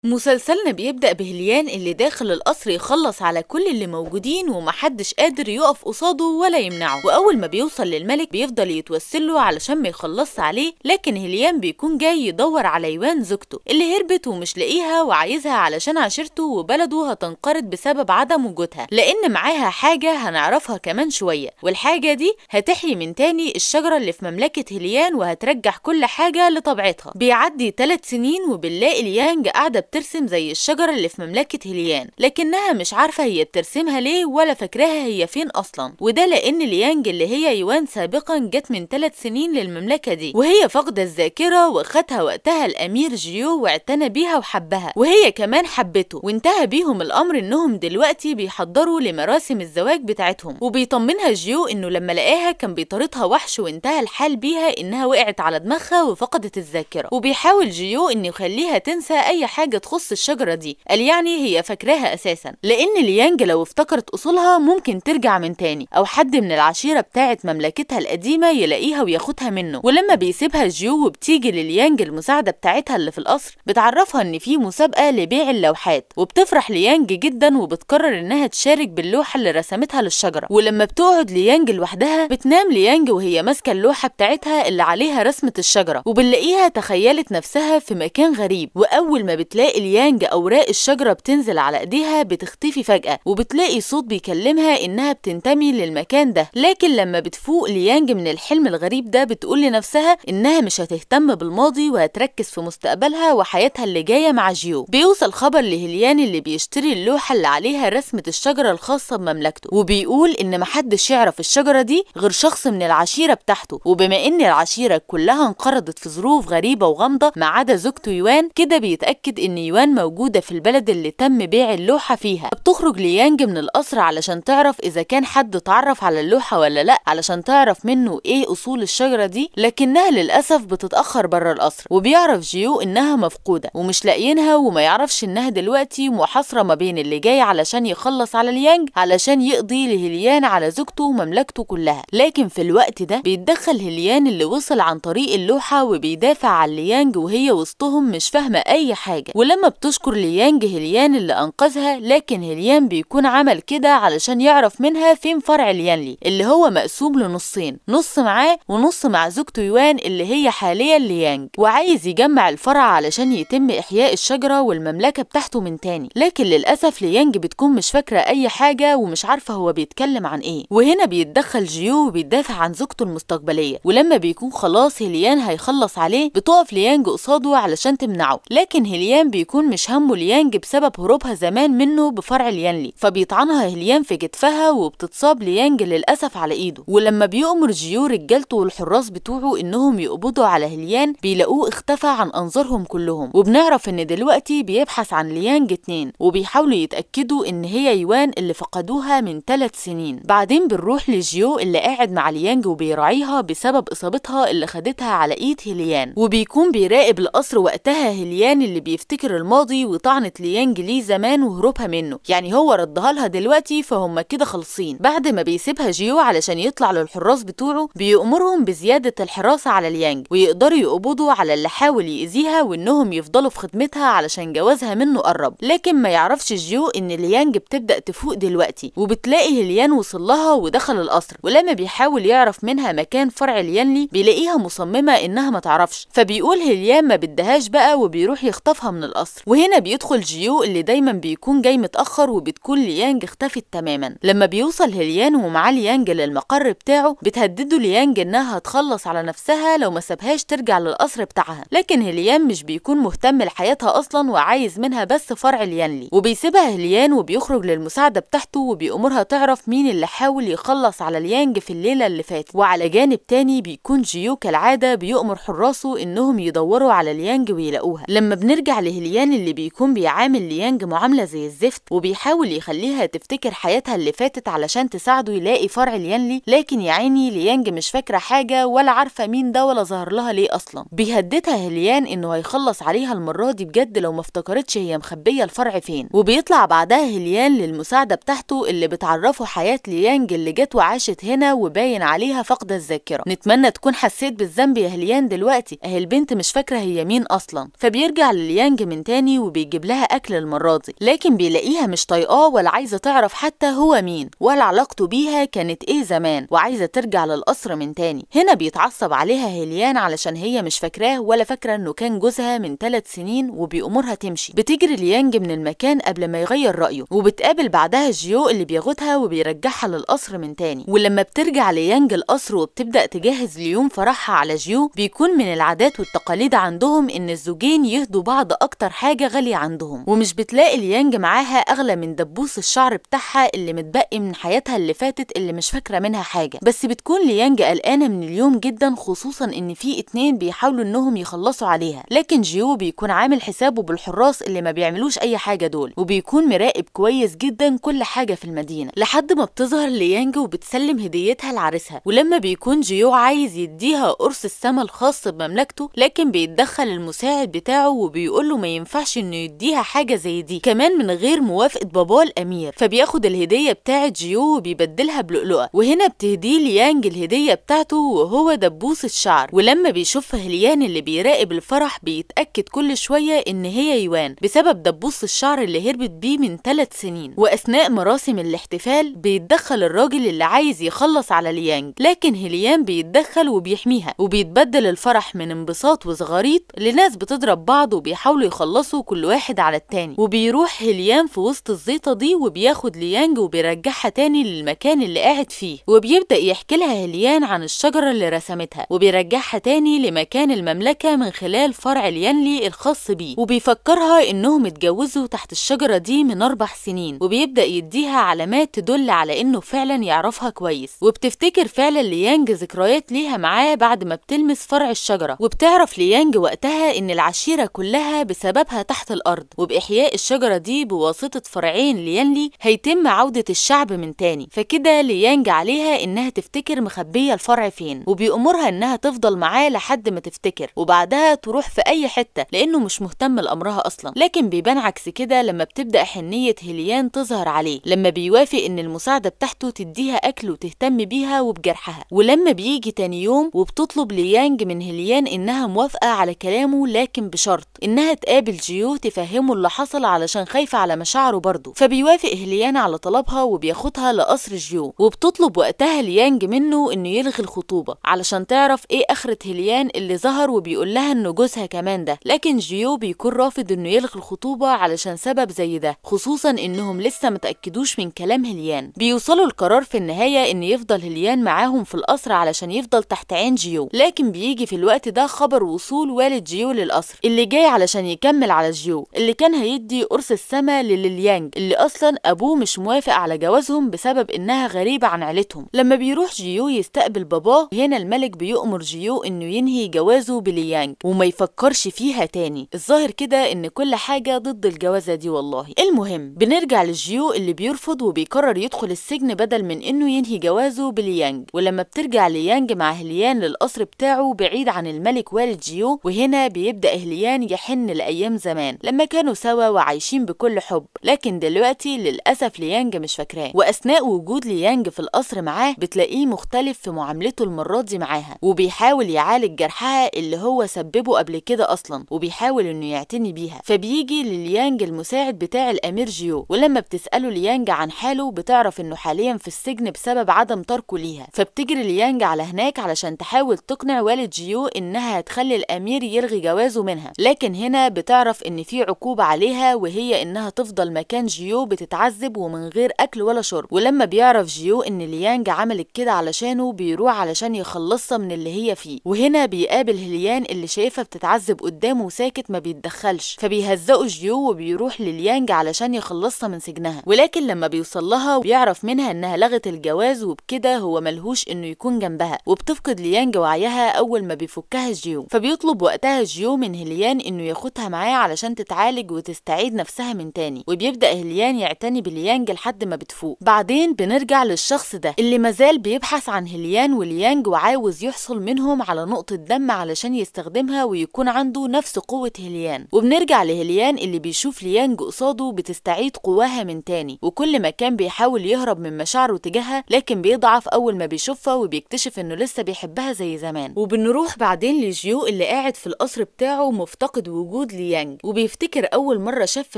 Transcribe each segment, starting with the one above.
مسلسلنا بيبدأ بهليان اللي داخل القصر يخلص على كل اللي موجودين ومحدش قادر يقف قصاده ولا يمنعه. وأول ما بيوصل للملك بيفضل يتوسله علشان ما يخلصش عليه، لكن هليان بيكون جاي يدور على يوان زوجته اللي هربت ومش لاقيها وعايزها علشان عشيرته وبلده هتنقرض بسبب عدم وجودها، لأن معاها حاجة هنعرفها كمان شوية، والحاجة دي هتحيي من تاني الشجرة اللي في مملكة هليان وهترجع كل حاجة لطبيعتها. بيعدي 3 سنين وبنلاقي ليانج قاعدة بترسم زي الشجرة اللي في مملكة هليان، لكنها مش عارفة هي بترسمها ليه ولا فاكراها هي فين أصلا، وده لأن ليانج اللي هي يوان سابقا جت من 3 سنين للمملكة دي وهي فاقدة الذاكرة، وخدها وقتها الأمير جيو واعتنى بيها وحبها وهي كمان حبته، وانتهى بيهم الأمر إنهم دلوقتي بيحضروا لمراسم الزواج بتاعتهم. وبيطمنها جيو إنه لما لقاها كان بيطاردها وحش وانتهى الحال بيها إنها وقعت على دماغها وفقدت الذاكرة، وبيحاول جيو إنه يخليها تنسى أي حاجة تخص الشجرة دي، قال يعني هي فاكراها أساسا، لأن ليانج لو افتكرت أصولها ممكن ترجع من تاني أو حد من العشيرة بتاعة مملكتها القديمة يلاقيها وياخدها منه. ولما بيسيبها جيو وبتيجي لليانج المساعدة بتاعتها اللي في القصر بتعرفها إن في مسابقة لبيع اللوحات، وبتفرح ليانج جدا وبتقرر إنها تشارك باللوحة اللي رسمتها للشجرة. ولما بتقعد ليانج لوحدها بتنام ليانج وهي ماسكة اللوحة بتاعتها اللي عليها رسمة الشجرة، وبنلاقيها تخيلت نفسها في مكان غريب، وأول ما بتلاقي ليانج أوراق الشجرة بتنزل على إيديها بتختفي فجأة، وبتلاقي صوت بيكلمها إنها بتنتمي للمكان ده. لكن لما بتفوق ليانج من الحلم الغريب ده بتقول لنفسها إنها مش هتهتم بالماضي وهتركز في مستقبلها وحياتها اللي جاية مع جيو. بيوصل خبر لهليان اللي بيشتري اللوحة اللي عليها رسمة الشجرة الخاصة بمملكته، وبيقول إن محدش يعرف الشجرة دي غير شخص من العشيرة بتاعته، وبما إن العشيرة كلها انقرضت في ظروف غريبة وغامضة ما عدا زوجته يوان، كده بيتأكد إن يوان موجودة في البلد اللي تم بيع اللوحة فيها. بتخرج ليانج من القصر علشان تعرف إذا كان حد اتعرف على اللوحة ولا لأ، علشان تعرف منه إيه أصول الشجرة دي، لكنها للأسف بتتأخر بره القصر، وبيعرف جيو إنها مفقودة ومش لاقيينها، وما يعرفش إنها دلوقتي محاصرة ما بين اللي جاي علشان يخلص على ليانج علشان يقضي لهليان على زوجته ومملكته كلها. لكن في الوقت ده بيتدخل هليان اللي وصل عن طريق اللوحة وبيدافع عن ليانج وهي وسطهم مش فاهمة أي حاجة. ولما بتشكر ليانج هليان اللي أنقذها، لكن هليان بيكون عمل كده علشان يعرف منها فين فرع ليانلي اللي هو مقسوم لنصين، نص معاه ونص مع زوجته يوان اللي هي حاليا ليانج، وعايز يجمع الفرع علشان يتم إحياء الشجرة والمملكة بتاعته من تاني. لكن للأسف ليانج بتكون مش فاكرة أي حاجة ومش عارفة هو بيتكلم عن إيه. وهنا بيتدخل جيو وبيدافع عن زوجته المستقبلية، ولما بيكون خلاص هليان هيخلص عليه بتقف ليانج قصاده علشان تمنعه، لكن هليان بيكون مش همه ليانج بسبب هروبها زمان منه بفرع ليانلي، فبيطعنها هليان في كتفها وبتتصاب ليانج للأسف على إيده. ولما بيؤمر جيو رجالته والحراس بتوعه إنهم يقبضوا على هليان بيلاقوه اختفى عن أنظارهم كلهم، وبنعرف إن دلوقتي بيبحث عن ليانج 2 وبيحاولوا يتأكدوا إن هي يوان اللي فقدوها من 3 سنين. بعدين بنروح لجيو اللي قاعد مع ليانج وبيراعيها بسبب إصابتها اللي خدتها على إيد هليان، وبيكون بيراقب القصر وقتها هليان اللي بيفتكر الماضي وطعنة ليانج ليه زمان وهروبها منه، يعني هو ردها لها دلوقتي فهم كده خالصين. بعد ما بيسيبها جيو علشان يطلع للحراس بتوعه بيأمرهم بزيادة الحراسة على ليانج ويقدروا يقبضوا على اللي حاول يأذيها وإنهم يفضلوا في خدمتها علشان جوازها منه قرب. لكن ما يعرفش جيو إن ليانج بتبدأ تفوق دلوقتي، وبتلاقي هليان وصل لها ودخل القصر، ولما بيحاول يعرف منها مكان فرع ليانلي بيلاقيها مصممة إنها ما تعرفش، فبيقول هليان ما بدهاش بقى وبيروح يخطفها من القصر. وهنا بيدخل جيو اللي دايما بيكون جاي متأخر وبتكون ليانج اختفت تماما. لما بيوصل هليان ومعاه ليانج للمقر بتاعه بتهدده ليانج انها هتخلص على نفسها لو ما سابهاش ترجع للقصر بتاعها، لكن هليان مش بيكون مهتم لحياتها اصلا وعايز منها بس فرع ليانلي، وبيسيبها هليان وبيخرج للمساعدة بتاعته وبيأمرها تعرف مين اللي حاول يخلص على ليانج في الليلة اللي فاتت. وعلى جانب تاني بيكون جيو كالعادة بيؤمر حراسه انهم يدوروا على ليانج ويلاقوها. لما بنرجع لهليان اللي بيكون بيعامل ليانج معاملة زي الزفت وبيحاول يخليها تفتكر حياتها اللي فاتت علشان تساعده يلاقي فرع ليانلي، لكن يا عيني ليانج مش فاكرة حاجة ولا عارفة مين ده ولا ظهر لها ليه أصلا. بيهددها هليان إنه هيخلص عليها المرة دي بجد لو ما افتكرتش هي مخبية الفرع فين. وبيطلع بعدها هليان للمساعدة بتاعته اللي بتعرفه حياة ليانج اللي جت وعاشت هنا وباين عليها فقد الذاكرة. نتمنى تكون حسيت بالذنب يا هليان دلوقتي، اهي البنت مش فاكرة هي مين أصلا. فبيرجع لليانج من من تاني وبيجيب لها اكل المرة دي، لكن بيلاقيها مش طايقاه ولا عايزة تعرف حتى هو مين ولا علاقته بيها كانت ايه زمان، وعايزة ترجع للقصر من تاني. هنا بيتعصب عليها هيليان علشان هي مش فاكراه ولا فاكرة انه كان جوزها من 3 سنين، وبيأمرها تمشي. بتجري ليانج من المكان قبل ما يغير رأيه، وبتقابل بعدها جيو اللي بياخدها وبيرجعها للقصر من تاني. ولما بترجع ليانج القصر وبتبدأ تجهز ليوم فرحها على جيو، بيكون من العادات والتقاليد عندهم ان الزوجين يهدوا بعض اكتر حاجة غالية عندهم، ومش بتلاقي ليانج معاها اغلى من دبوس الشعر بتاعها اللي متبقي من حياتها اللي فاتت اللي مش فاكرة منها حاجة. بس بتكون ليانج قلقانة من اليوم جدا، خصوصا ان في 2 بيحاولوا انهم يخلصوا عليها، لكن جيو بيكون عامل حسابه بالحراس اللي ما بيعملوش اي حاجة دول، وبيكون مراقب كويس جدا كل حاجة في المدينة، لحد ما بتظهر ليانج وبتسلم هديتها لعريسها. ولما بيكون جيو عايز يديها قرص السما الخاص بمملكته، لكن بيتدخل المساعد بتاعه وبيقول له ما ينفعش انه يديها حاجة زي دي كمان من غير موافقة باباه الامير، فبياخد الهدية بتاعه جيو وبيبدلها بلؤلؤة. وهنا بتهديه ليانج الهدية بتاعته وهو دبوس الشعر. ولما بيشوفها هليان اللي بيراقب الفرح بيتأكد كل شوية ان هي يوان بسبب دبوس الشعر اللي هربت بيه من 3 سنين. واثناء مراسم الاحتفال بيتدخل الراجل اللي عايز يخلص على ليانج، لكن هليان بيتدخل وبيحميها، وبيتبدل الفرح من انبساط وزغاريط لناس بتضرب بعض وبيحاولوا يخلصوا كل واحد على التاني. وبيروح هليان في وسط الزيطة دي وبياخد ليانج وبيرجعها تاني للمكان اللي قاعد فيه، وبيبدأ يحكي لها هليان عن الشجرة اللي رسمتها، وبيرجعها تاني لمكان المملكة من خلال فرع اليانلي الخاص بيه، وبيفكرها انهم اتجوزوا تحت الشجرة دي من 4 سنين، وبيبدأ يديها علامات تدل على انه فعلا يعرفها كويس. وبتفتكر فعلا ليانج ذكريات ليها معاه بعد ما بتلمس فرع الشجرة، وبتعرف ليانج وقتها ان العشيرة كلها بسببها تحت الارض، وبإحياء الشجرة دي بواسطة فرعين ليانلي هيتم عودة الشعب من تاني. فكده ليانج عليها انها تفتكر مخبية الفرع فين، وبيأمرها انها تفضل معاه لحد ما تفتكر وبعدها تروح في اي حتة لانه مش مهتم لامرها اصلا. لكن بيبان عكس كده لما بتبدأ حنية هليان تظهر عليه لما بيوافق ان المساعدة بتاعته تديها اكل وتهتم بيها وبجرحها. ولما بيجي تاني يوم وبتطلب ليانج من هليان انها موافقة على كلامه، لكن بشرط انها تقابل جيو تفهمه اللي حصل علشان خايفة على مشاعره برضه. فبيوافق هليان على طلبها وبياخدها لقصر جيو، وبتطلب وقتها ليانج منه انه يلغي الخطوبة علشان تعرف ايه اخرة هليان اللي ظهر وبيقول لها انه جوزها كمان ده. لكن جيو بيكون رافض انه يلغي الخطوبة علشان سبب زي ده، خصوصا انهم لسه متأكدوش من كلام هليان. بيوصلوا القرار في النهاية ان يفضل هليان معاهم في القصر علشان يفضل تحت عين جيو. لكن بيجي في الوقت ده خبر وصول والد جيو للقصر اللي جاي علشان يكمل على جيو اللي كان هيدي قرص السما لليانج اللي اصلا ابوه مش موافق على جوازهم بسبب انها غريبة عن عيلتهم. لما بيروح جيو يستقبل باباه، هنا الملك بيؤمر جيو انه ينهي جوازه بليانج وما يفكرش فيها تاني. الظاهر كده ان كل حاجة ضد الجوازة دي والله. المهم بنرجع لجيو اللي بيرفض وبيقرر يدخل السجن بدل من انه ينهي جوازه بليانج. ولما بترجع ليانج مع هليان للقصر بتاعه بعيد عن الملك والد جيو، وهنا بيبدأ هليان يحن لأيام زمان لما كانوا سوا وعايشين بكل حب، لكن دلوقتي للأسف ليانج مش فاكراه. وأثناء وجود ليانج في القصر معاه بتلاقيه مختلف في معاملته المرة دي معاها، وبيحاول يعالج جرحها اللي هو سببه قبل كده أصلا، وبيحاول إنه يعتني بيها. فبيجي لليانج المساعد بتاع الأمير جيو، ولما بتسأله ليانج عن حاله بتعرف إنه حاليا في السجن بسبب عدم تركه ليها. فبتجري ليانج على هناك علشان تحاول تقنع والد جيو إنها هتخلي الأمير يلغي جوازه منها، لكن هنا بتعرف إن في عقوبة عليها وهي إنها تفضل مكان جيو بتتعذب ومن غير أكل ولا شرب. ولما بيعرف جيو إن ليانج عملت كده علشانه بيروح علشان يخلصها من اللي هي فيه. وهنا بيقابل هليان اللي شايفها بتتعذب قدامه وساكت ما بيتدخلش، فبيهزقوا جيو وبيروح لليانج علشان يخلصها من سجنها. ولكن لما بيوصل لها بيعرف منها إنها لغت الجواز وبكده هو ملهوش إنه يكون جنبها، وبتفقد ليانج وعيها أول ما بيفكها جيو. فبيطلب وقتها جيو من هليان إنه ياخدها معاه علشان تتعالج وتستعيد نفسها من تاني، وبيبدأ هليان يعتني بليانج لحد ما بتفوق. بعدين بنرجع للشخص ده اللي مازال بيبحث عن هليان وليانج وعاوز يحصل منهم على نقطة دم علشان يستخدمها ويكون عنده نفس قوة هليان. وبنرجع لهليان اللي بيشوف ليانج قصاده بتستعيد قواها من تاني، وكل ما كان بيحاول يهرب من مشاعره تجاهها لكن بيضعف أول ما بيشوفها وبيكتشف إنه لسه بيحبها زي زمان. وبنروح بعدين لجيو اللي قاعد في القصر بتاعه مفتقد وجود ليانج، وبيفتكر اول مرة شاف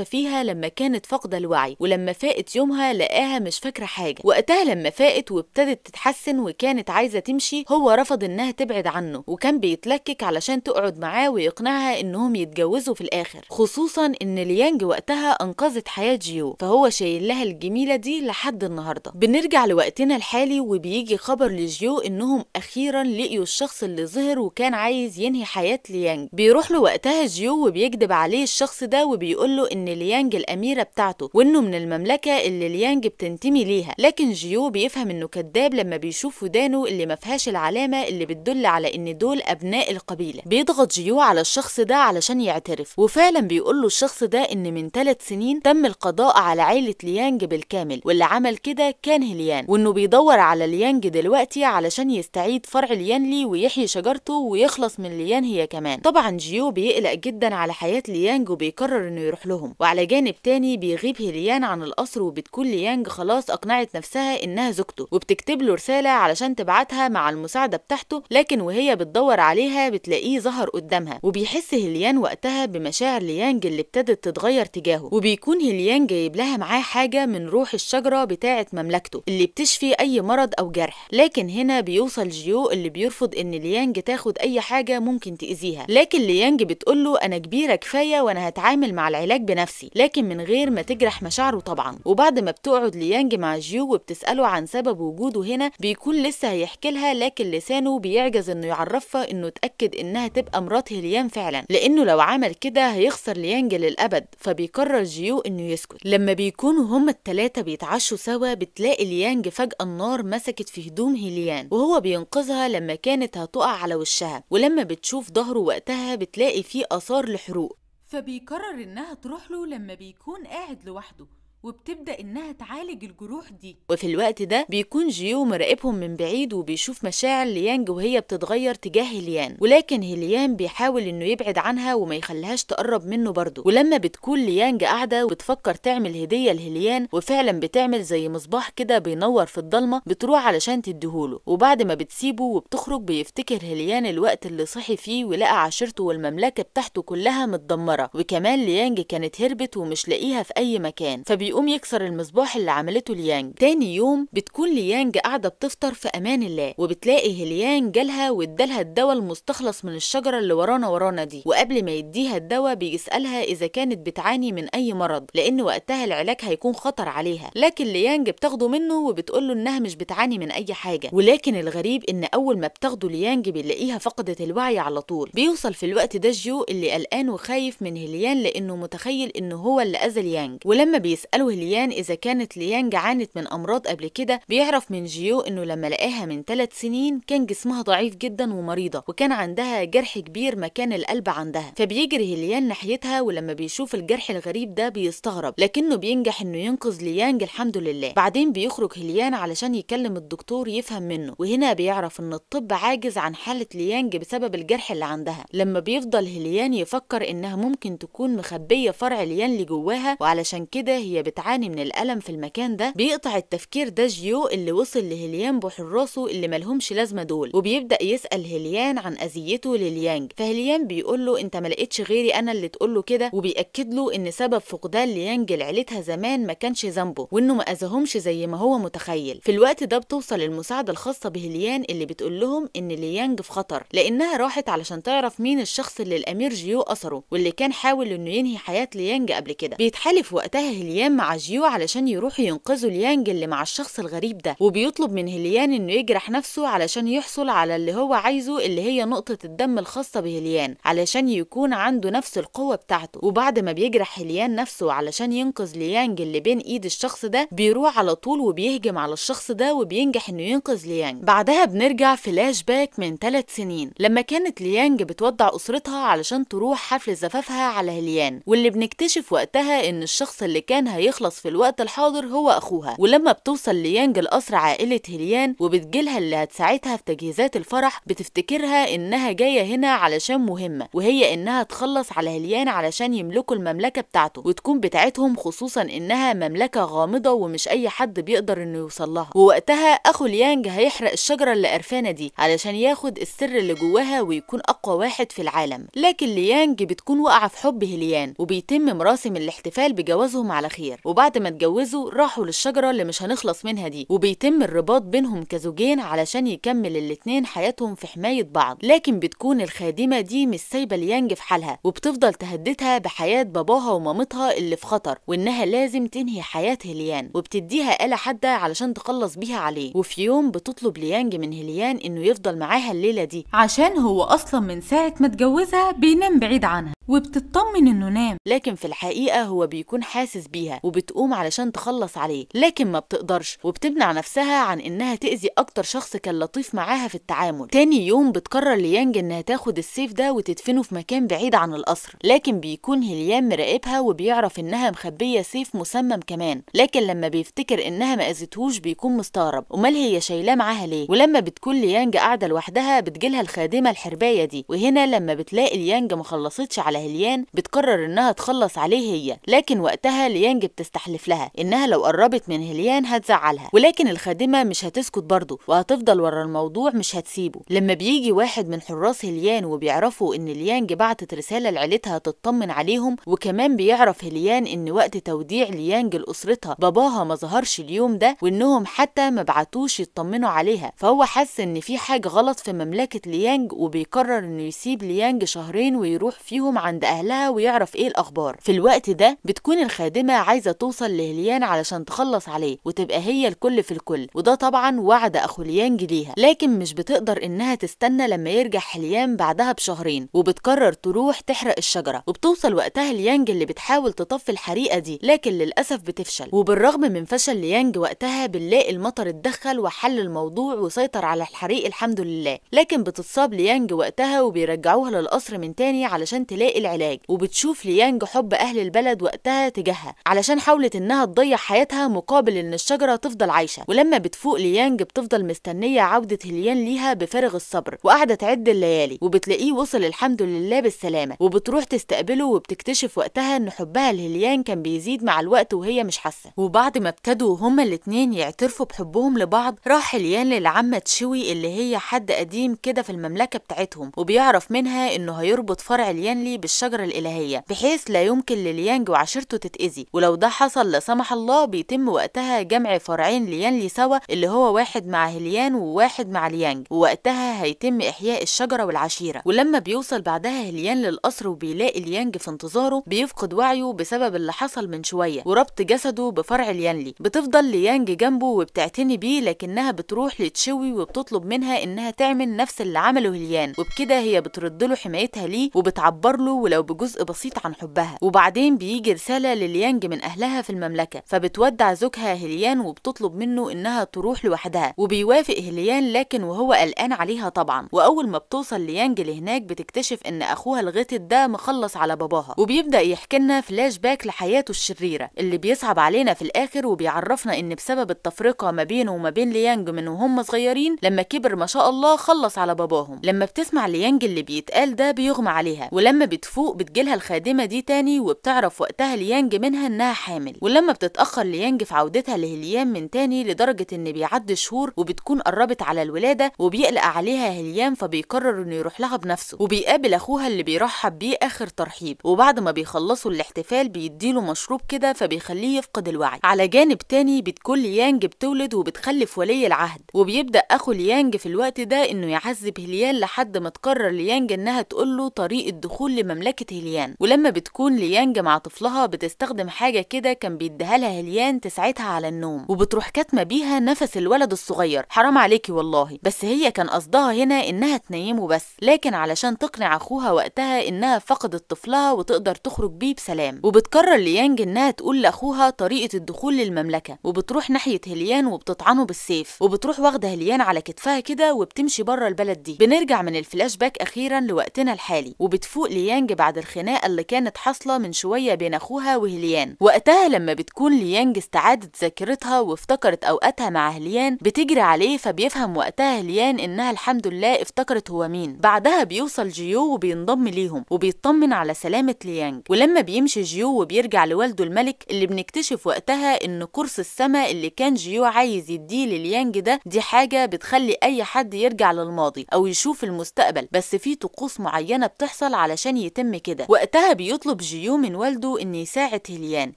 فيها لما كانت فاقدة الوعي، ولما فاقت يومها لقاها مش فاكرة حاجة. وقتها لما فاقت وابتدت تتحسن وكانت عايزة تمشي، هو رفض انها تبعد عنه، وكان بيتلكك علشان تقعد معاه ويقنعها انهم يتجوزوا في الاخر، خصوصا ان ليانج وقتها انقذت حياة جيو، فهو شايل لها الجميلة دي لحد النهاردة. بنرجع لوقتنا الحالي وبيجي خبر لجيو انهم اخيرا لقيوا الشخص اللي ظهر وكان عايز ينهي حياة ليانج. بيروح له وقتها جيو وبيكذب عليه الشخص ده وبيقول له ان ليانج الاميرة بتاعته وانه من المملكة اللي ليانج بتنتمي ليها، لكن جيو بيفهم انه كذاب لما بيشوف ودانه اللي ما فيهاش العلامة اللي بتدل على ان دول ابناء القبيلة. بيضغط جيو على الشخص ده علشان يعترف، وفعلا بيقول له الشخص ده ان من 3 سنين تم القضاء على عائلة ليانج بالكامل، واللي عمل كده كان هليان، وانه بيدور على ليانج دلوقتي علشان يستعيد فرع ليانلي ويحيي شجرته ويخلص من ليان هي كمان. طبعا جيو بيقلق جدا على حياة ليانج وبيقرر انه يروح لهم. وعلى جانب تاني بيغيب هليان عن القصر، وبتكون ليانج خلاص اقنعت نفسها انها زوجته، وبتكتب له رسالة علشان تبعتها مع المساعدة بتاعته، لكن وهي بتدور عليها بتلاقيه ظهر قدامها، وبيحس هليان وقتها بمشاعر ليانج اللي ابتدت تتغير تجاهه، وبيكون هليان جايب لها معاه حاجة من روح الشجرة بتاعة مملكته اللي بتشفي اي مرض او جرح. لكن هنا بيوصل جيو اللي بيرفض ان ليانج تاخد اي حاجة ممكن تأذيها، لكن ليانج بتقوله انا كبيرة كفاية وانا هتعامل مع العلاج بنفسي، لكن من غير ما تجرح مشاعره طبعا. وبعد ما بتقعد ليانج مع جيو وبتسأله عن سبب وجوده هنا، بيكون لسه هيحكي لها، لكن لسانه بيعجز انه يعرفها انه اتأكد انها تبقى مرات هليان فعلا، لانه لو عمل كده هيخسر ليانج للأبد، فبيقرر جيو انه يسكت. لما بيكونوا هما التلاتة بيتعشوا سوا، بتلاقي ليانج فجأة النار مسكت في هدوم هليان وهو بينقذها لما كانت هتقع على وشها، ولما بتشوف ظهره وقتها بتلاقي فيه آثار لحروق، فبيقرر انها تروح له لما بيكون قاعد لوحده، وبتبدأ إنها تعالج الجروح دي. وفي الوقت ده بيكون جيو مراقبهم من بعيد وبيشوف مشاعر ليانج وهي بتتغير تجاه هليان، ولكن هليان بيحاول إنه يبعد عنها وما يخليهاش تقرب منه برضه. ولما بتكون ليانج قاعدة وبتفكر تعمل هدية لهليان، وفعلا بتعمل زي مصباح كده بينور في الضلمة، بتروح علشان تديهوله، وبعد ما بتسيبه وبتخرج بيفتكر هليان الوقت اللي صحي فيه ولقى عشيرته والمملكة بتاعته كلها متدمرة، وكمان ليانج كانت هربت ومش لاقيها في أي مكان، فبيقوم يكسر المصباح اللي عملته ليانج. تاني يوم بتكون ليانج قاعدة بتفطر في امان الله، وبتلاقي هليان جالها وادالها الدواء المستخلص من الشجرة اللي ورانا دي، وقبل ما يديها الدواء بيسألها اذا كانت بتعاني من اي مرض، لان وقتها العلاج هيكون خطر عليها، لكن ليانج بتاخده منه وبتقول له انها مش بتعاني من اي حاجة. ولكن الغريب ان اول ما بتاخده ليانج بيلاقيها فقدت الوعي على طول. بيوصل في الوقت ده جيو اللي قلقان وخايف من هليان لانه متخيل انه هو اللي اذى ليانج، ولما بيسأله هليان إذا كانت ليانج عانت من أمراض قبل كده، بيعرف من جيو إنه لما لقاها من 3 سنين كان جسمها ضعيف جدا ومريضة، وكان عندها جرح كبير مكان القلب عندها، فبيجري هليان ناحيتها، ولما بيشوف الجرح الغريب ده بيستغرب، لكنه بينجح إنه ينقذ ليانج الحمد لله. بعدين بيخرج هليان علشان يكلم الدكتور يفهم منه، وهنا بيعرف إن الطب عاجز عن حالة ليانج بسبب الجرح اللي عندها. لما بيفضل هليان يفكر إنها ممكن تكون مخبية فرع ليان اللي جواها، وعلشان كده هي بتعاني من الألم في المكان ده، بيقطع التفكير ده جيو اللي وصل لهليان بحراسه اللي ملهمش لازمة دول، وبيبدأ يسأل هليان عن أذيته لليانج، فهليان بيقول له انت ما لقيتش غيري انا اللي تقول له كده، وبيأكد له ان سبب فقدان ليانج لعيلتها زمان ما كانش ذنبه، وانه ما اذاهمش زي ما هو متخيل. في الوقت ده بتوصل المساعدة الخاصة بهليان اللي بتقول لهم ان ليانج في خطر، لانها راحت علشان تعرف مين الشخص اللي الامير جيو أسره واللي كان حاول انه ينهي حياة ليانج قبل كده. بيتحالف وقتها هليان مع جيو علشان يروحوا ينقذوا ليانج اللي مع الشخص الغريب ده، وبيطلب من هليان انه يجرح نفسه علشان يحصل على اللي هو عايزه اللي هي نقطة الدم الخاصة بهليان علشان يكون عنده نفس القوة بتاعته. وبعد ما بيجرح هليان نفسه علشان ينقذ ليانج اللي بين ايد الشخص ده، بيروح على طول وبيهجم على الشخص ده وبينجح انه ينقذ ليانج. بعدها بنرجع فلاش باك من 3 سنين لما كانت ليانج بتودع اسرتها علشان تروح حفل زفافها على هليان، واللي بنكتشف وقتها ان الشخص اللي كان هيخلص هيخلص في الوقت الحاضر هو اخوها. ولما بتوصل ليانج لقصر عائلة هليان وبتجيلها اللي هتساعدها في تجهيزات الفرح، بتفتكرها انها جاية هنا علشان مهمة، وهي انها تخلص على هليان علشان يملكوا المملكة بتاعته وتكون بتاعتهم، خصوصا انها مملكة غامضة ومش اي حد بيقدر انه يوصل لها. ووقتها اخو ليانج هيحرق الشجرة اللي قرفانة دي علشان ياخد السر اللي جواها ويكون اقوى واحد في العالم. لكن ليانج بتكون واقعة في حب هليان، وبيتم مراسم الاحتفال بجوازهم على خير. وبعد ما اتجوزوا راحوا للشجرة اللي مش هنخلص منها دي، وبيتم الرباط بينهم كزوجين علشان يكمل الاتنين حياتهم في حماية بعض. لكن بتكون الخادمة دي مش سايبة ليانج في حالها، وبتفضل تهددها بحياة باباها ومامتها اللي في خطر، وانها لازم تنهي حياة هليان، وبتديها آلة حادة علشان تخلص بيها عليه. وفي يوم بتطلب ليانج من هليان انه يفضل معاها الليلة دي عشان هو اصلا من ساعة ما اتجوزها بينام بعيد عنها، وبتطمن انه نام، لكن في الحقيقة هو بيكون حاسس بيها، وبتقوم علشان تخلص عليه لكن ما بتقدرش، وبتمنع نفسها عن انها تأذي اكتر شخص كان لطيف معاها في التعامل. تاني يوم بتقرر ليانج انها تاخد السيف ده وتدفنه في مكان بعيد عن القصر، لكن بيكون هليان مراقبها وبيعرف انها مخبية سيف مسمم كمان، لكن لما بيفتكر انها ما اذتهوش بيكون مستغرب امال هي شايلاه معاها ليه. ولما بتكون ليانج قاعدة لوحدها بتجيلها الخادمة الحرباية دي، وهنا لما بتلاقي ليانج ما خلصتش على هليان بتقرر انها تخلص عليه هي، لكن وقتها ليانج بتستحلف لها انها لو قربت من هليان هتزعلها، ولكن الخادمة مش هتسكت برضه وهتفضل ورا الموضوع مش هتسيبه. لما بيجي واحد من حراس هليان وبيعرفوا ان ليانج بعتت رسالة لعيلتها تطمن عليهم، وكمان بيعرف هليان ان وقت توديع ليانج لاسرتها باباها ما ظهرش اليوم ده، وانهم حتى ما بعتوش يطمنوا عليها، فهو حس ان في حاجة غلط في مملكة ليانج، وبيقرر انه يسيب ليانج شهرين ويروح فيهم عند اهلها ويعرف ايه الاخبار. في الوقت ده بتكون الخادمة عايزه توصل لهليان علشان تخلص عليه وتبقى هي الكل في الكل، وده طبعا وعد اخو ليانج ليها، لكن مش بتقدر انها تستنى لما يرجع هليان بعدها بشهرين، وبتقرر تروح تحرق الشجرة. وبتوصل وقتها ليانج اللي بتحاول تطفي الحريقه دي، لكن للاسف بتفشل. وبالرغم من فشل ليانج وقتها بنلاقي المطر اتدخل وحل الموضوع وسيطر على الحريق الحمد لله، لكن بتتصاب ليانج وقتها وبيرجعوها للقصر من تاني علشان تلاقي العلاج. وبتشوف ليانج حب اهل البلد وقتها تجاهها علشان حاولت انها تضيع حياتها مقابل ان الشجرة تفضل عايشه. ولما بتفوق ليانج بتفضل مستنيه عوده هليان ليها بفارغ الصبر، وقاعدة تعد الليالي، وبتلاقيه وصل الحمد لله بالسلامة، وبتروح تستقبله، وبتكتشف وقتها ان حبها لهليان كان بيزيد مع الوقت وهي مش حاسه. وبعد ما ابتدوا هما الاتنين يعترفوا بحبهم لبعض، راح هليان للعمه تشوي اللي هي حد قديم كده في المملكة بتاعتهم، وبيعرف منها انه هيربط فرع ليانلي بالشجرة الالهية بحيث لا يمكن لليانج وعشيرته تتأذي، ولو ده حصل لا سمح الله بيتم وقتها جمع فرعين ليانلي سوا، اللي هو واحد مع هليان وواحد مع ليانج، ووقتها هيتم احياء الشجرة والعشيره. ولما بيوصل بعدها هليان للقصر وبيلاقي ليانج في انتظاره، بيفقد وعيه بسبب اللي حصل من شوية وربط جسده بفرع ليانلي. بتفضل ليانج جنبه وبتعتني بيه، لكنها بتروح لتشوي وبتطلب منها انها تعمل نفس اللي عمله هليان، وبكده هي بترد له حمايتها ليه وبتعبر له ولو بجزء بسيط عن حبها. وبعدين بيجي رسالة لليانج من اهلها في المملكة، فبتودع زوجها هليان وبتطلب منه انها تروح لوحدها، وبيوافق هليان لكن وهو قلقان عليها طبعا. واول ما بتوصل ليانج لهناك بتكتشف ان اخوها الغتت ده مخلص على باباها، وبيبدا يحكي لنا فلاش باك لحياته الشريرة اللي بيصعب علينا في الاخر، وبيعرفنا ان بسبب التفرقة ما بينه وما بين ليانج من وهم صغيرين لما كبر ما شاء الله خلص على باباهم. لما بتسمع ليانج اللي بيتقال ده بيغمى عليها، ولما بتفوق بتجيلها الخادمة دي تاني، وبتعرف وقتها ليانج منها انها حامل. ولما بتتاخر ليانج في عودتها لهليان من تاني لدرجة ان بيعدي شهور وبتكون قربت على الولادة، وبيقلق عليها هليان فبيقرر انه يروح لها بنفسه، وبيقابل اخوها اللي بيرحب بيه اخر ترحيب. وبعد ما بيخلصوا الاحتفال بيديله مشروب كده فبيخليه يفقد الوعي. على جانب تاني بتكون ليانج بتولد وبتخلف ولي العهد، وبيبدا اخو ليانج في الوقت ده انه يعذب هليان لحد ما تقرر ليانج انها تقول له طريقه دخول لمملكه هليان. ولما بتكون ليانج مع طفلها بتستخدم حاجة كده كان بيديها لها هليان تساعدها على النوم، وبتروح كاتمه بيها نفس الولد الصغير، حرام عليكي والله، بس هي كان قصدها هنا انها تنيمه بس، لكن علشان تقنع اخوها وقتها انها فقدت طفلها وتقدر تخرج بيه بسلام. وبتقرر ليانج انها تقول لاخوها طريقه الدخول للمملكة، وبتروح ناحية هليان وبتطعنه بالسيف، وبتروح واخده هليان على كتفها كده وبتمشي بره البلد دي. بنرجع من الفلاش باك اخيرا لوقتنا الحالي، وبتفوق ليانج ليانج بعد الخناقة اللي كانت حاصلة من شوية بين أخوها وهليان. وقتها لما بتكون ليانج استعادت ذاكرتها وافتكرت أوقاتها مع هليان بتجري عليه، فبيفهم وقتها هليان إنها الحمد لله افتكرت هو مين. بعدها بيوصل جيو وبينضم ليهم وبيطمن على سلامة ليانج. ولما بيمشي جيو وبيرجع لوالده الملك، اللي بنكتشف وقتها إن قرص السماء اللي كان جيو عايز يديه لليانج ده دي حاجة بتخلي أي حد يرجع للماضي أو يشوف المستقبل، بس في طقوس معينة بتحصل علشان يتم كده. وقتها بيطلب جيو من والده إن يساعد هليان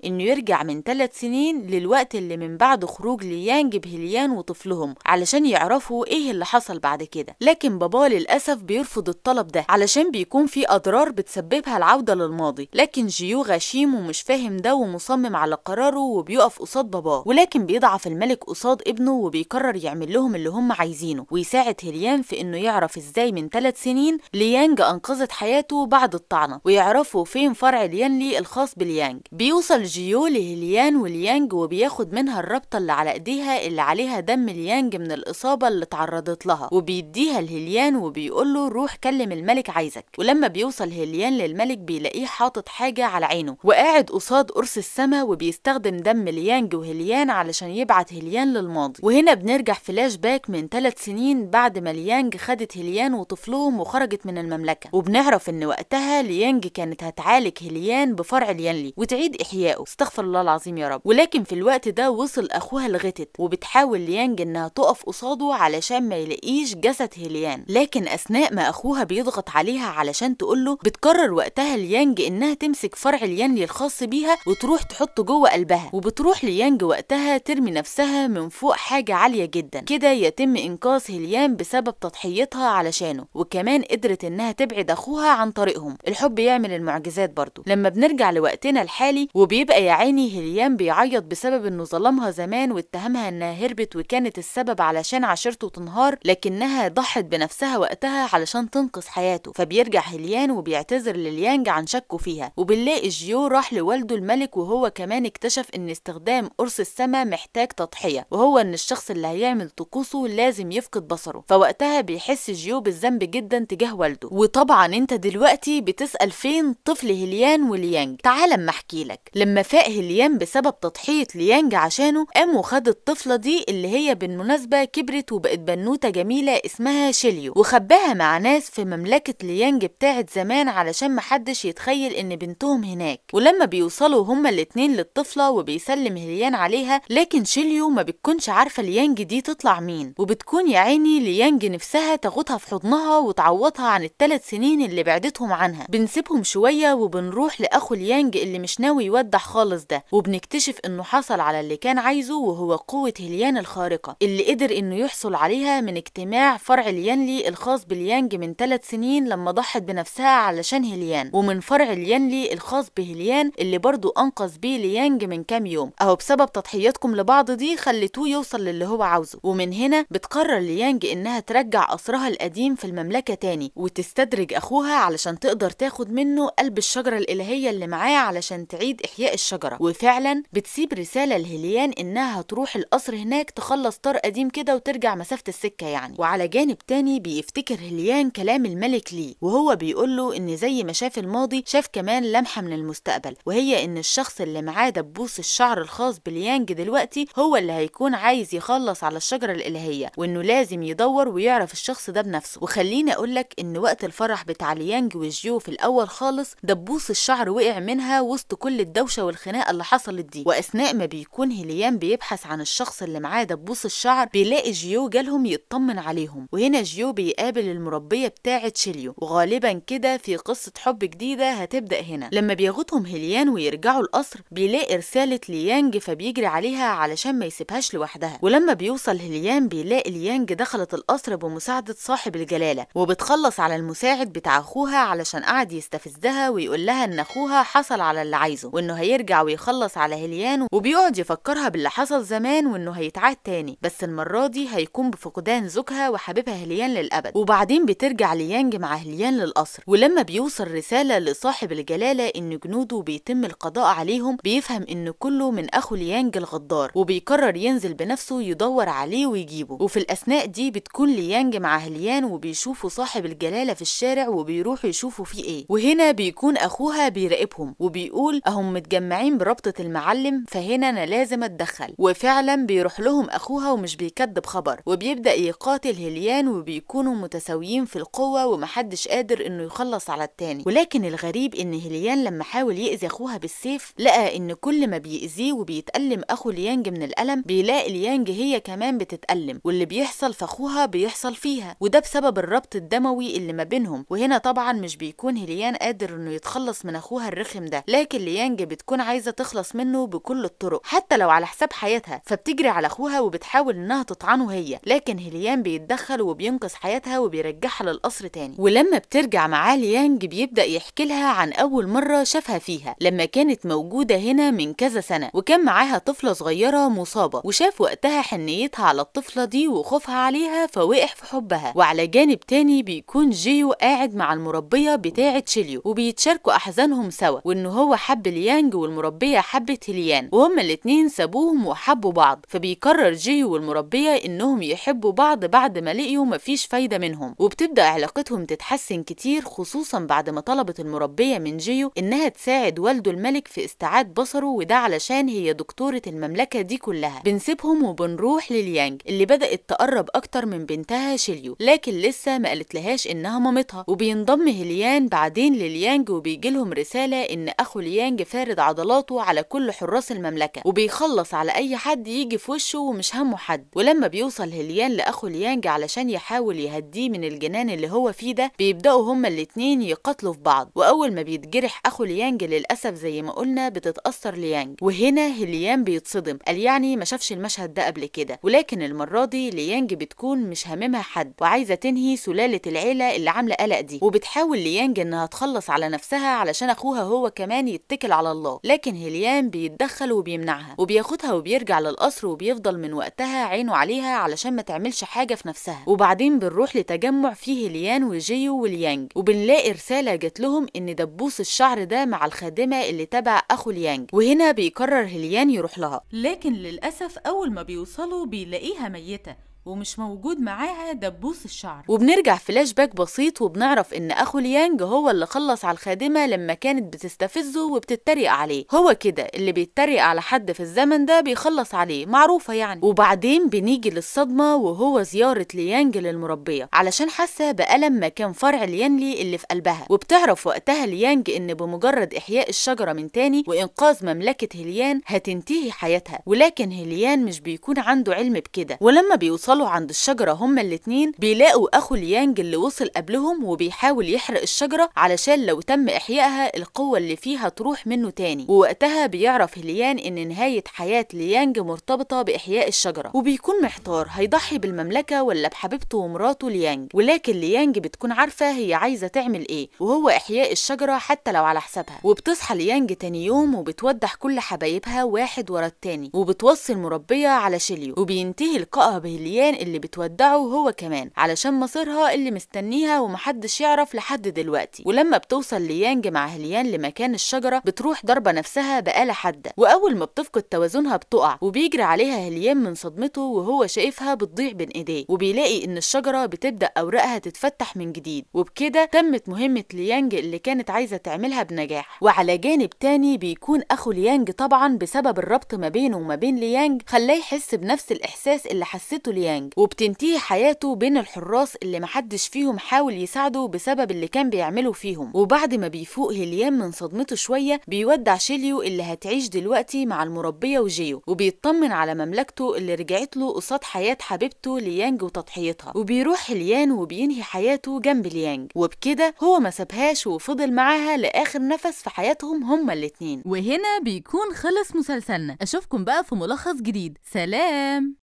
إنه يرجع من 3 سنين للوقت اللي من بعد خروج ليانج بهليان وطفلهم علشان يعرفوا إيه اللي حصل بعد كده. لكن باباه للأسف بيرفض الطلب ده علشان بيكون في أضرار بتسببها العودة للماضي، لكن جيو غشيم ومش فاهم ده ومصمم على قراره وبيقف قصاد باباه. ولكن بيضعف الملك قصاد ابنه وبيقرر يعمل لهم اللي هم عايزينه ويساعد هليان في انه يعرف ازاي من 3 سنين ليانج انقذت حياته بعد الطعنه، ويعرفوا فين فرع ليانلي الخاص بليانج. بيوصل جيو لهليان وليانج وبياخد منها الرابطة اللي على ايديها اللي عليها دم ليانج من الاصابة اللي اتعرضت لها، وبيديها لهليان وبيقول له روح كلم الملك عايزك. ولما بيوصل هليان للملك بيلاقيه حاطط حاجة على عينه وقاعد قصاد قرص السما وبيستخدم دم ليانج وهليان علشان يبعت هليان للماضي. وهنا بنرجع فلاش باك من 3 سنين بعد ما ليانج خدت هليان وطفلهم وخرجت من المملكة، وبنعرف ان وقتها ليانج كانت هتعالج هليان بفرع ليانلي وتعيد احيائه، استغفر الله العظيم يا رب. ولكن في الوقت ده وصل اخوها الغتت، وبتحاول ليانج انها تقف قصاده علشان ما يلاقيش جسد هليان، لكن اثناء ما اخوها بيضغط عليها علشان تقوله بتقرر وقتها ليانج انها تمسك فرع ليانلي الخاص بيها وتروح تحطه جوه قلبها. وبتروح ليانج وقتها ترمي نفسها من فوق حاجة عالية جدا كده، يتم انقاذ هليان بسبب تضحيتها علشانه، وكمان قدرت انها تبعد اخوها عن طريقهم. الحب يعمل المعجزات برضو. لما بنرجع لوقتنا الحالي وبيبقى يا عيني هليان بيعيط بسبب انه ظلمها زمان واتهمها انها هربت وكانت السبب علشان عشيرته تنهار، لكنها ضحت بنفسها وقتها علشان تنقذ حياته. فبيرجع هليان وبيعتذر لليانج عن شكه فيها، وبنلاقي جيو راح لوالده الملك وهو كمان اكتشف ان استخدام قرص السما محتاج تضحية، وهو ان الشخص اللي هيعمل طقوسه لازم يفقد بصره. فوقتها بيحس جيو بالذنب جدا تجاه والده. وطبعا انت دلوقتي بتسأل فين طفل هليان وليانج؟ تعال اما احكي لك. لما فاق هليان بسبب تضحية ليانج عشانه قام وخد الطفلة دي اللي هي بالمناسبة كبرت وبقت بنوتة جميلة اسمها شيليو، وخباها مع ناس في مملكة ليانج بتاعت زمان علشان محدش يتخيل ان بنتهم هناك. ولما بيوصلوا هما الاتنين للطفلة وبيسلم هليان عليها، لكن شيليو ما بتكونش عارفة ليانج دي تطلع مين، وبتكون يا عيني ليانج نفسها تاخدها في حضنها وتعوضها عن ال3 سنين اللي بعدتهم عنها. بنسيبهم شوية وبنروح لأخو ليانج اللي مش ناوي يودع خالص ده، وبنكتشف انه حصل على اللي كان عايزه وهو قوة هليان الخارقة اللي قدر انه يحصل عليها من اجتماع فرع ليانلي الخاص بليانج من 3 سنين لما ضحت بنفسها علشان هليان، ومن فرع ليانلي الخاص بهليان اللي برضو انقذ بيه ليانج من كام يوم. اهو بسبب تضحيتكم لبعض دي خليتوه يوصل للي هو عاوزه. ومن هنا بتقرر ليانج انها ترجع قصرها القديم في المملكة تاني وتستدرج اخوها علشان تقدر تاخد منه قلب الشجرة الالهية اللي معاه علشان تعيد احياء الشجرة. وفعلا بتسيب رسالة لهليان انها هتروح القصر هناك تخلص طار قديم كده وترجع مسافة السكة يعني. وعلى جانب تاني بيفتكر هليان كلام الملك ليه وهو بيقول له ان زي ما شاف الماضي شاف كمان لمحة من المستقبل، وهي ان الشخص اللي معاه دبوس الشعر الخاص بليانج دلوقتي هو اللي هيكون عايز يخلص على الشجرة الإلهية، وانه لازم يدور ويعرف الشخص ده بنفسه. وخليني اقولك ان وقت الفرح بتاع ليانج وجيو في الاول خالص دبوس الشعر وقع منها وسط كل الدوشة والخناقة اللي حصلت دي. واثناء ما بيكون هليان بيبحث عن الشخص اللي معاه دبوس الشعر بيلاقي جيو جالهم يطمن عليهم، وهنا جيو بيقابل المربية بتاعة شيليو، وغالبا كده في قصة حب جديدة هتبدأ هنا. لما بياخدهم هليان ويرجعوا القصر بيلاقي رسالة ليانج فبيجري عليها علشان ما يسيبهاش لوحدها. ولما بيوصل هليان بيلاقي ليانج دخلت القصر بمساعدة صاحب الجلالة وبتخلص على المساعد بتاع اخوها علشان قعد يستفزها ويقول لها ان اخوها حصل على اللي عايزه وانه هيرجع ويخلص على هليان، وبيقعد يفكرها باللي حصل زمان وانه هيتعاد تاني بس المرة دي هيكون بفقدان زوجها وحبيبها هليان للأبد. وبعدين بترجع ليانج مع هليان للقصر، ولما بيوصل رسالة لصاحب الجلالة ان جنوده بيتم القضاء عليهم بيفهم ان كله من اخو ليانج الغدار، وبيقرر ينزل بنفسه يدور عليه ويجيبه. وفي الاثناء دي بتكون ليانج مع هليان وبيشوفوا صاحب الجلالة في الشارع وبيروحوا يشوفوا يشوفوا فيه ايه. وهنا بيكون اخوها بيراقبهم وبيقول اهم متجمعين بربطة المعلم، فهنا انا لازم اتدخل. وفعلا بيروح لهم اخوها ومش بيكدب خبر، وبيبدأ يقاتل هليان وبيكونوا متساويين في القوة ومحدش قادر انه يخلص على التاني. ولكن الغريب ان هليان لما حاول يأذي اخوها بالسيف لقى ان كل ما بيأذيه وبيتألم اخو ليانج من الألم بيلاقي ليانج هي كمان بتتألم، واللي بيحصل في اخوها بيحصل فيها، وده بسبب الربط الدموي اللي ما بينهم. وهنا طبعا مش بيكون هليان قادر انه يتخلص من اخوها الرخم ده، لكن ليانج بتكون عايزه تخلص منه بكل الطرق حتى لو على حساب حياتها، فبتجري على اخوها وبتحاول انها تطعنه هي، لكن هليان بيتدخل وبينقذ حياتها وبيرجعها للقصر تاني. ولما بترجع معاه ليانج بيبدأ يحكي لها عن اول مرة شافها فيها لما كانت موجودة هنا من كذا سنة، وكان معاها طفله صغيرة مصابه، وشاف وقتها حنيتها على الطفلة دي وخوفها عليها فوقع في حبها. وعلى جانب تاني بيكون جيو قاعد مع المربيه بتاعه شيليو وبيتشاركوا احزانهم سوا، وان هو حب ليانج والمربيه حبت هليان، وهما الاتنين سابوهم وحبوا بعض. فبيقرر جيو والمربيه انهم يحبوا بعض بعد ما لقيوا مفيش فايده منهم، وبتبدا علاقتهم تتحسن كتير، خصوصا بعد ما طلبت المربيه من جيو انها تساعد والده الملك في استعاد بصره، وده علشان هي دكتورة المملكة دي كلها. بنسيبهم وبنروح لليانج اللي بدات تقرب اكتر من بنتها شيليو، لكن لسه ما قالتلهاش انها مامتها. وبينضم هليان بعدين لليانج وبيجيلهم رسالة ان اخو ليانج فارد عضلاته على كل حراس المملكة وبيخلص على اي حد يجي في وشه ومش همه حد. ولما بيوصل هليان لاخو ليانج علشان يحاول يهديه من الجنان اللي هو فيه ده، بيبداوا هما الاتنين يقاتلوا في بعض، واول ما بيتجرح اخو ليانج للاسف زي ما قلنا بتتاثر ليانج. وهنا هليان بيتصدم، قال يعني ما شافش المشهد ده قبل كده، ولكن المرة دي ليانج بتكون مش هاممها حد وعايزه تنهي سلالة العيلة اللي عامله قلق دي، وبتحاول ليانج انها تخلص على نفسها علشان اخوها هو كمان يتكل على الله، لكن هليان بيتدخل وبيمنعها وبياخدها وبيرجع للقصر، وبيفضل من وقتها عينه عليها علشان ما تعملش حاجة في نفسها. وبعدين بنروح لتجمع فيه هليان وجيو وليانج، وبنلاقي رسالة جات لهم ان دبوس الشعر ده مع الخادمة اللي تبع اخو ليانج، وهنا بيقرر هليان يروح لها، لكن للاسف اول ما بيوصلوا بيلاقيها ميته ومش موجود معاها دبوس الشعر. وبنرجع فلاش باك بسيط وبنعرف ان اخو ليانج هو اللي خلص على الخادمة لما كانت بتستفزه وبتتريق عليه، هو كده اللي بيتريق على حد في الزمن ده بيخلص عليه، معروفة يعني. وبعدين بنيجي للصدمه، وهو زيارة ليانج للمربيه علشان حاسه بألم مكان فرع ليانلي اللي في قلبها، وبتعرف وقتها ليانج ان بمجرد احياء الشجرة من تاني وانقاذ مملكة هليان هتنتهي حياتها، ولكن هليان مش بيكون عنده علم بكده. ولما بيوصلوا عند الشجرة هما الاتنين بيلاقوا أخو ليانج اللي وصل قبلهم وبيحاول يحرق الشجرة علشان لو تم إحيائها القوة اللي فيها تروح منه تاني. ووقتها بيعرف هليان إن نهاية حياة ليانج مرتبطة بإحياء الشجرة، وبيكون محتار هيضحي بالمملكة ولا بحبيبته ومراته ليانج، ولكن ليانج بتكون عارفة هي عايزة تعمل إيه، وهو إحياء الشجرة حتى لو على حسابها. وبتصحى ليانج تاني يوم وبتودع كل حبايبها واحد ورا التاني، وبتوصي المربية على شيليو، وبينتهي لقائها بهليان اللي بتودعه هو كمان علشان مصيرها اللي مستنيها ومحدش يعرف لحد دلوقتي. ولما بتوصل ليانج مع هليان لمكان الشجرة بتروح ضربة نفسها بآلة حادة، وأول ما بتفقد توازنها بتقع، وبيجري عليها هليان من صدمته وهو شايفها بتضيع بين ايديه، وبيلاقي ان الشجرة بتبدأ أوراقها تتفتح من جديد. وبكده تمت مهمة ليانج اللي كانت عايزة تعملها بنجاح. وعلى جانب تاني بيكون أخو ليانج طبعا بسبب الربط ما بينه وما بين ليانج خلاه يحس بنفس الإحساس اللي حسيته ليانج، وبتنتهي حياته بين الحراس اللي محدش فيهم حاول يساعده بسبب اللي كان بيعمله فيهم. وبعد ما بيفوق هليان من صدمته شوية بيودع شيليو اللي هتعيش دلوقتي مع المربية وجيو، وبيطمن على مملكته اللي رجعت له قصاد حياة حبيبته ليانج وتضحيتها. وبيروح هليان وبينهي حياته جنب ليانج، وبكده هو ما سابهاش وفضل معاها لآخر نفس في حياتهم هما الاتنين. وهنا بيكون خلص مسلسلنا، اشوفكم بقى في ملخص جديد. سلام.